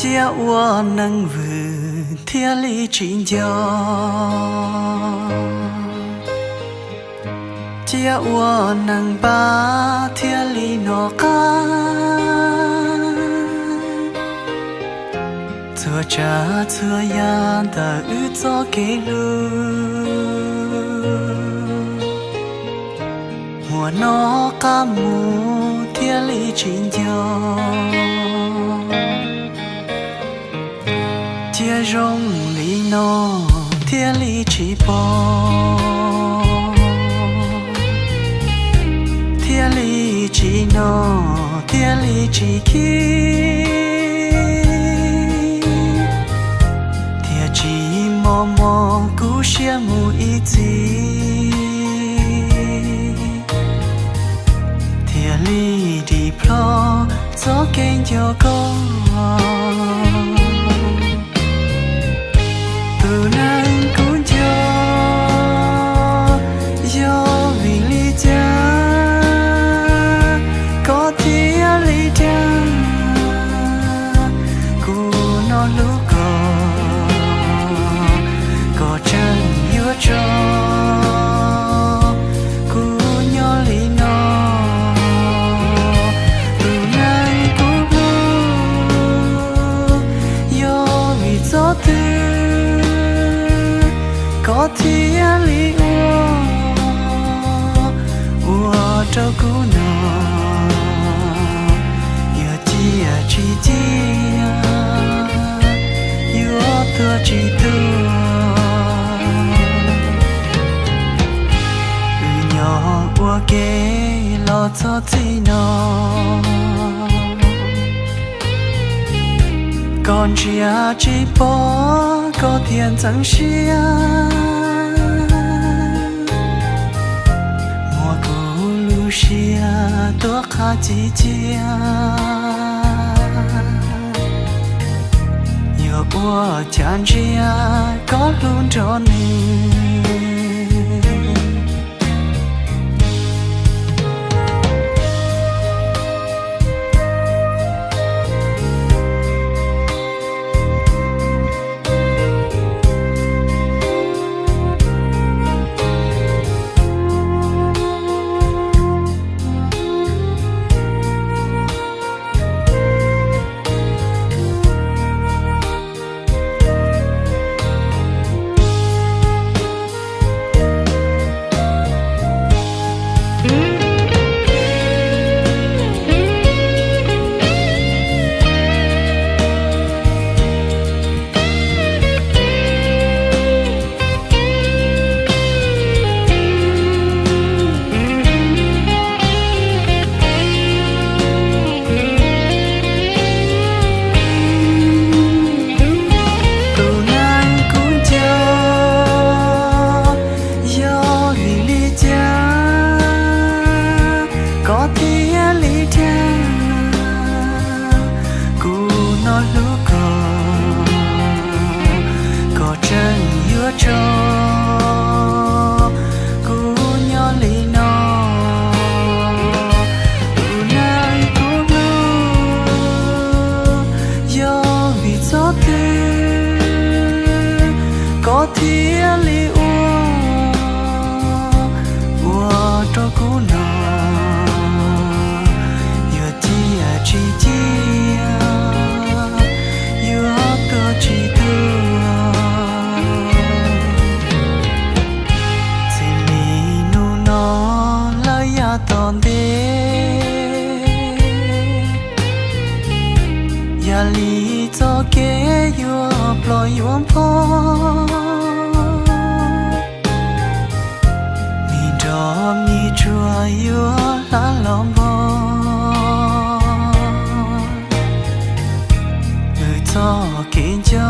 Cia ua neeg vwm thiaj li tsis nco, cia ua neeg npab thiaj li hnov qab. Txhua tsav txhua yam ntawm wb txoj kev hlub, hmo no qab mus thiaj li tsis nco, cia zoo li no thiaj li tsis pom, thiaj li tsis hnov, thiaj li tsis khib, thiaj tsis mos mos kub siab mus ib txhis, thiaj li dim plho txoj kev nco koj. Tus neeg kuv nco, yog vim li cas koj thiaj li dag? Kuv no hlub koj, koj tseem yuav tso kuv nyob li no. Tus neeg kuv hlub, yog vim txoj twg koj thiaj li ua, ua rau kuv no yuav ciaj tsis ciaj, yuav tuag tsis tuag. Wb nyob ua ke los txog txij no, koj ntsia tsis pom koj thiaj ntxeev siab, muab kuv lub siab tuaj qhab ci cia, yuav ua cas ntsia koj hlub nrog nws. Tus neeg kuv nco, yog vim li cas koj thiaj li dag? Kuv no hlub koj, koj tseem yuav tso kuv nyob li no. Tus neeg kuv hlub, yog vim txoj twg koj thiaj li ua, ua rau kuv no yuav ciaj tsis ciaj, yuav tuag tsis tuag. Txij li hnub no lawm yav tom ntej, yam li txoj kev yuav ploj yuav npog, mi nrog mi tsuas yuav hla los npog. Wb txoj kev nco